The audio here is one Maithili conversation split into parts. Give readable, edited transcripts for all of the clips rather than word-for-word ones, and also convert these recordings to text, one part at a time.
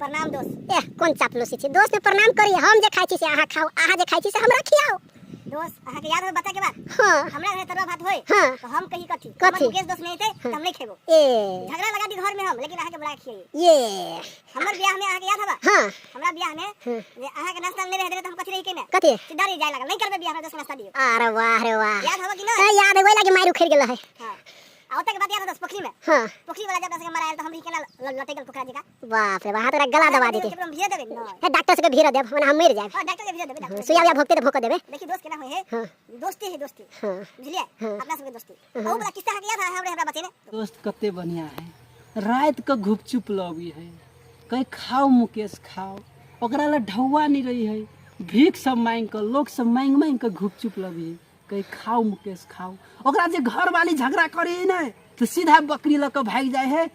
प्रणाम दोस्त। एह, कोन चापलूसी छी? दोस्त में प्रणाम करी। हम जे खाइ छी से अहाँ खाउ, अहाँ जे खाइ छी से हमरा खियाउ। दोस्त, अहाँ के याद हो बच्चा के बात? हाँ। हमरा घरे तरुआ भात होय। हाँ। तो हम कही कथी? कथी? हमर मुकेश दोस्त नहीं एतै त हम नहीं खेबो। ए। झगड़ा लगा दी घर में हम, लेकिन अहाँ के बुला के खियाई। ये। हमर बियाह में अहाँ के याद हवा? हाँ। हमरा बियाह में हाँ। जे अहाँ के नाश्ता नहीं रहे देने त हम कथी रही केने? कथी? सीधा रही जाय लागल, नहीं करबे बियाह, हमरा दोस्त के नाश्ता दियो। अरे वाह रे वाह। याद हवा कि नहीं? हाँ, याद है, वही लागे मार उखड़ गेल है। हाँ। आ ओतऽ के बात याद हौ दोस्त, पोखरी में? हाँ। पोखरी वाला जब अपना सबके मरायल त हम केना लटक गेल पोखरा जका। बाप रे बाप, तोरा गला दबा देते। केकरो भिजे देबे नहीं। हे, डॉक्टर सबके भीड़ देब, ओना हम मरि जायब। हां, डॉक्टर के भिजे देबे, डॉक्टर। सुइया उइया भोकते त भोक देबे। देखी दोस्त केना होय है। हाँ। दोस्ती है दोस्ती। हाँ। बुझलिए? हाँ। अपना सबके दोस्ती। हाँ। ओ वाला किस्सा के याद है हमरा हमरा बचेने। दोस्त कते बढ़िया है, रात के घुपचुप लगी है, कहीं खाओ मुकेश खाओ, ओकरा ला ढौआ नहीं रही है, भीख सब मांग के, लोग सब मांग मांग के घुपचुप लगी है, कहीं खाओ मुकेश खाओ। ओकरा जे घर वाली झगड़ा करे ने तो सीधा बकरी लऽ के भागि जाए है।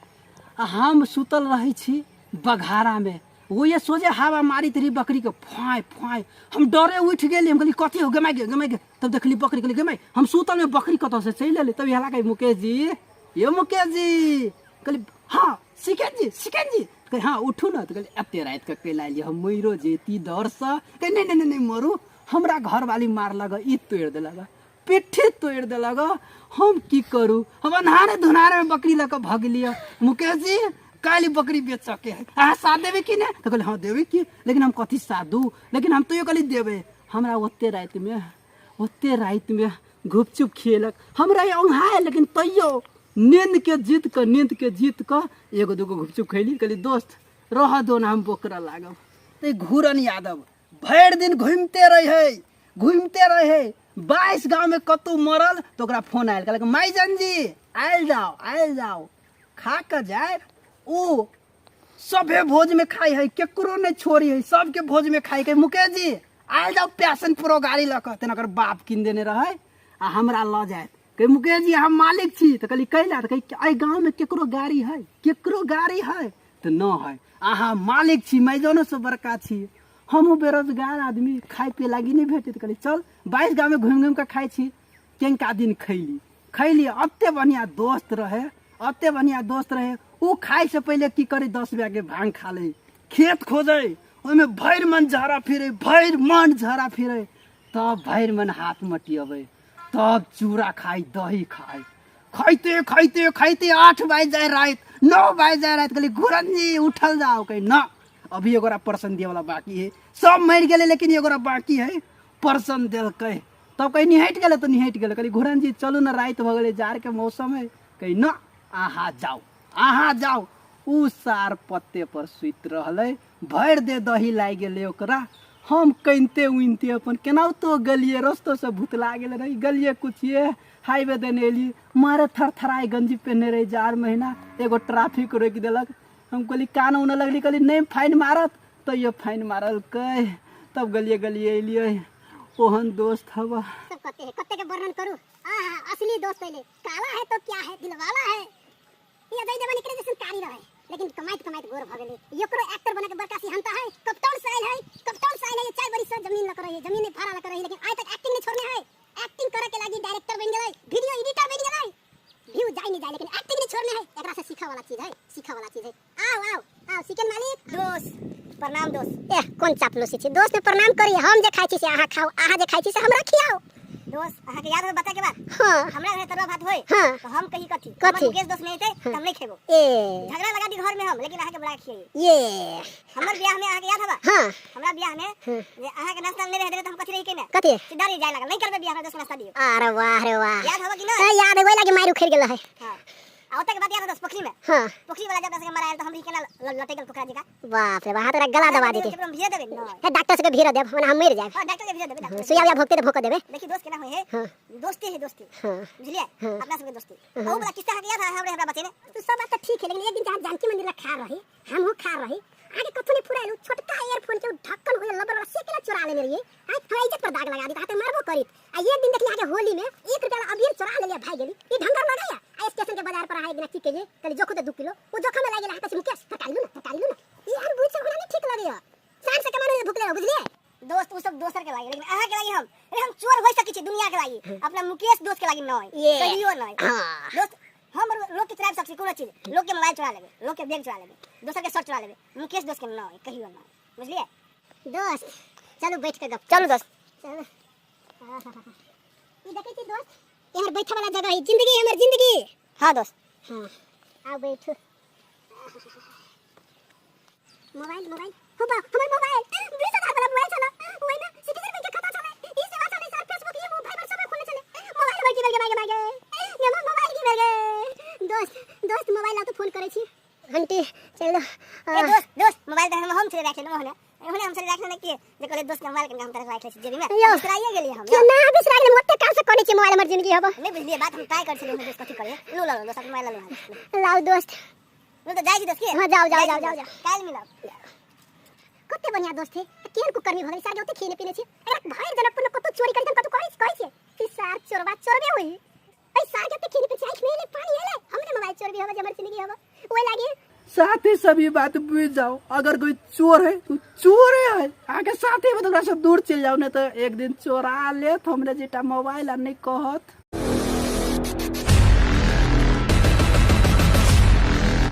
आ हम सुतल रहै छी बघारा में, वो ये सोझे हवा मारित रही बकरी के फाय फाय, हम डरे उठि गेली, हम कहली कथी हो गमाइ गे गमाइ गे, तब देखली बकरी, कहली गमाइ, हम सुतल में बकरी कतऽ से चलि एलै। तब यहाँ कही मुकेश जी, ये मुकेश जी, कहली हाँ सिकेन जी सिकेन जी, कहली हाँ उठू ना, तो कहली एते राति के कैला एलियै हम, मरियो जेती डरसँ। कहली नहीं नहीं नहीं मरू, हमरा घरवाली मारलक, ई तोड़ि देलक, पिट्ठी तोड़ि देलक, हम की करू, हम अन्हारे धुनारे में बकरी लऽ कऽ भगलियै। मुकेश जी काल्हि बकरी बेचऽके है, अहाँ साथ देबै कि नहि? तऽ कहली हाँ देबै की, लेकिन हम कथी साथ दू, लेकिन हम तैयो कहली देबै। हमरा ओते रातिमे घुपचुप खिएलक, हमरा औंघायल, लेकिन तैयो नींद के जीत कऽ, नींद के जीत कऽ एगो दूगो घुपचुप खैली। कहली दोस्त रह दो ना, हम बोकरा लागब। तऽ घूरन यादव भरि दिन घूमते रहे, घूमते रहे, 22 गाँव में कतौ मरल तो ओकरा फोन आयल, कहलक माइजन जी आयल जाओ आयल जाओ, खा कऽ जाय। ओ सभे भोज में खाइ है, केकरो नहीं छोड़ी है, सबके भोज में खाइ है। मुकेश जी आयल जाओ पैशन प्रो गाड़ी लऽ कऽ, तेना ओकर बाप कीन देने रहै, आ हमरा लऽ जायत। कही मुकेश जी हम मालिक छी, तऽ कहली कैला? तऽ कही एहि गाँव में केकरो गाड़ी है, केकरो गाड़ी है? तऽ न है, अहाँ मालिक छी, मैजनो से बड़का छी, हमहूँ बेरोजगार आदमी, खाइ पिए लागी नहीं भेटैत। कहली चल 22 गाँव में घुमि घुमि कऽ खाइ छी। केनका दिन खैली खैली, एते बढ़िया दोस्त रहे, एते बढ़िया दोस्त रहे। उ खाइ से पहिले की करे, 10 रुपया के भांग खा ले, खेत खोजे, ओहिमे भरि मन झड़ा फिरे, भरि मन झड़ा फिरे, तब भरि मन हाथ मटियबै, तब चूड़ा खाइ दही खाइ, खाइते खाइते खाइते 8 बाजि जाए राति, 9 बाजि जाए राति। कहली घुरन जी उठल जाओ, कही ना अभी एगोरा परसन दिए वाला बाकी है, सब मरि गेलै लेकिन एगोरा बाकी है, परसन देलकै। तब कहीं निहटि गेलै तऽ निहटि गेलै। कहली घुरन जी चलू ने, राति भऽ गेलै, जाड़के मौसम है। कही ना अहाँ जाउ अहाँ जाउ। उ सार पत्ते पर सुति रहलै, भरि दे दही लागि गेलै ओकरा। हम कनिते उनिते अपन केनाहितो गेलियै, रस्तो से भुतला गेल रही, गेलियै कुछिए हाईवे देने एलियै, मारे थरथराइ गंजी पेहने रही जाड़ महीना, एगो ट्रैफिक रोकि देलक। हम कहली कान उने लगली, कहली नहीं फाइन मारत, तैयो फाइन मारलकै। तब गेलियै गेलियै एलियै। ओहन दोस्त हवा। सब कते है, कते के वर्णन करू। आहा, असली दोस्त अइले। काला है तो क्या है, दिलवाला है। ये अजय देवगन एकरे जैसन कारी रहे, लेकिन कमाइत कमाइत गोर भ गेलै। एकरो एक्टर बने के बड़का सिहंता है, कप्तान से आयल है, कप्तान से आयल है। 4 बरिस से जमीन लग रही है, जमीन नहीं भाड़ा लग रही है, लेकिन आइ तक एक्टिंग नहीं छोड़ने है। एक्टिंग करे के लागी डायरेक्टर बन गेलै, वीडियो एडिटर बन गेलै, व्यू जाय नहीं जाय लेकिन एक्टिंग नहीं छोड़ने है। एकरा से सीखा वाला चीज है, सीखा वाला चीज है। आओ आओ आओ सिकन मालिक। दोस्त प्रणाम दोस्त। एह, कोन चापलूसी छी? दोस्त में प्रणाम करी। हम जे खाइ छी से अहाँ खाउ, अहाँ जे खाइ छी से हमरा खियाउ। दोस्त अहाँ के याद हो बच्चा के बात? हाँ। हमरा घरे तरुआ भात होय। हाँ। तो हम कही कथी? कथी? हमर मुकेश दोस्त नहीं एतै त हम नहीं खेबो। ए। झगड़ा लगा दी घर में हम, लेकिन अहाँ के बुला के खियाई। ये। हमर बियाह में अहाँ के याद हवा? हाँ। हमरा बियाह में हाँ। जे अहाँ के नाश्ता नहीं रहे देने त हम कथी रही केने? कथी? सीधा रही जाय लागल, नहीं करबे बियाह, हमरा दोस्त नाश्ता दियो। अरे वाह रे वाह। याद हवा कि नहीं? हाँ, याद है, वही लागे मार उखड़ गेल है। हाँ। आ ओतऽ के बात याद हौ दोस्त, पोखरी में? हाँ। पोखरी वाला जब अपना सबके मरायल त हम केना लटक गेल पोखरा जका। बाप रे बाप, तोरा गला दबा देते। केकरो भिजे देबे नहीं। हे, डॉक्टर सबके भीड़ देब, ओना हम मरि जायब। हाँ, डॉक्टर के भिजे देबे, डॉक्टर के। सुइया उइया भोकते त भोक देबे। देखी दोस्त केना होय है। हाँ। दोस्ती है दोस्ती। हाँ। बुझलिए? हाँ। अपना सबके दोस्ती। हाँ। ओ वाला किस्सा अहाँके याद है हमरा हमरा बचेने? तू सब बात त ठीक है, लेकिन एक दिन जहाँ जानकी मंदिर ला खा रही, हमहू खा रही, आगे कथु नहीं फुरायल, छोटका एयरफोन के ढक्कन होय रबर वाला से केना चोरा लेने रहिए। आइ हमरा इज्जत पर दाग लगा दी, हाथे मारबो करीत। आ एक दिन देखली आगे होली में 1 रुपया ला अबीर चोरा लेलिए भाई गेली। ई ढंगर लगाया आ स्टेशन के बाजार पर आए एक दिन की केलिए, कहली जोखो दे 2 किलो, ओ जोखा में लागि गेल हाथ से मुकेश तरकारी लू ना, तरकारी लू ना। ई हम बुझ हमरा नहीं ठीक लगैया, सांझ से कमाने भूख ले बुझलिए। दोस्त उ सब दोसर के लागी, लेकिन अहाँ के लागी हम, अरे हम चोर हो सकै छी दुनिया के लागी, अपना मुकेश दोस्त के लागी नहीं, ये। कहियो नहीं। हाँ। दोस्त हम लोग के चुराबि सकै छी कोनो चीज, लोग के मोबाइल चुरा लेबै, लोग के बैग चुरा लेबै, दोसर के शर्ट चुरा लेबै, मुकेश दोस्त के न कहियो न, बुझलियै? दोस्त चलू बैठ के गप। चलू दोस्त। चलू। ई देखै छी दोस्त, ई हमर बैठे वाला जगह है, जिंदगी हमर जिंदगी। हाँ दोस्त। हाँ आओ बैठू। मोबाइल मोबाइल हो बा, हमर मोबाइल 20,000 वाला मोबाइल छला, ओइ में सिटीजन बैंक के खाता छले, ई सेवा छले सर, फेसबुक ये वो फाइबर सब खोले छले। मोबाइल हमर की भेल गे माय गे माय गे, ये हमर मोबाइल की भेल गे। दोस्त दोस्त मोबाइल लाओ तो फोन करै छी। आंटी चल दो। ए दोस्त दोस्त मोबाइल त हम छले राखले ओहने ओहने हम छले राखले ने के जे कहले दोस्त के मोबाइल के हम तरह राखले छी जेबी में। यो। बिसराइए गेलियै हम। क्यों ना बिसरा गेलै, ओते काल से करै छी मोबाइल हमर जिंदगी हब। नहि बुझलियै बात, हम ट्राई करै छलियै दोस्त कथी करियै। लो लो दोस्त मोबाइल लो। लाओ दोस्त। लो त जाइ छी दोस्त के। हाँ, जाओ, जाओ, जाओ, जाओ, जाओ। काल्हि मिलब। कते बढ़िया दोस्त है, केहन कुकर्मी भऽ गेलै सार, ओते खेने पीने छी। अगर भरि जनकपुर में कतौ चोरी करी त कतौ कहै कहै छियै कि सार चोरबा चोरबे होई। ऐ सार के ओते खेने पीने छी, आँखि में एलै पानी एलै, हमरे मोबाइल चोरबे होबे जे हमर जिंदगी होबे ओइ लागी। साथी सब ये बात बुझ जाओ, अगर कोई चोर है तो चोर है, आगे साथी में तो सब दूर चल जाओ, नहीं तो एक दिन चोरा लेत हमरे जेटा मोबाइल आ नहीं कहत।